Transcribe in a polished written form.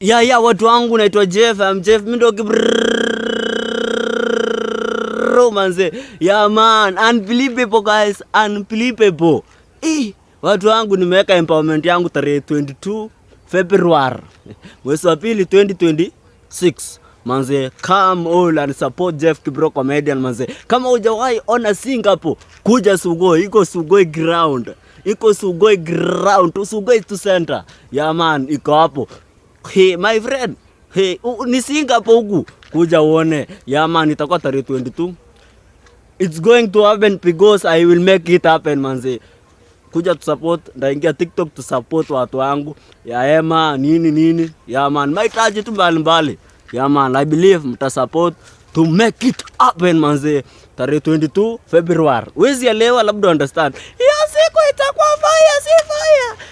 Yeah, watu wangu, naitwa Jeff, I'm Jeff. Mimi ndo Kibro manze. Yeah man, unbelievable guys, unbelievable. Eh, watu wangu, nimeweka empowerment yangu tarehe 22 February. Mwezi wa pili 2026. Manze, come all and support Jeff Kibro Comedian manze. Kama hujawahi ona Singapore, kuja Sugoi, iko Sugoi ground. Iko Sugoi ground, to Sugoi to center. Yeah man, iko hapo. Hey, my friend. Hey, ni Singapore huku. Kuja uone. Yeah man, itakuwa tarehe 22. It's going to happen because I will make it happen manze. Kuja tu support, ndaingia TikTok tu support watu wangu ya ema nini nini. Yeah man, mahitaji tu mbalimbali. Yeah man, I believe mta support to make it happen manze. Tarehe 22 February. Wezi elewa, labda understand. Hiyo siku itakuwa fire, si fire.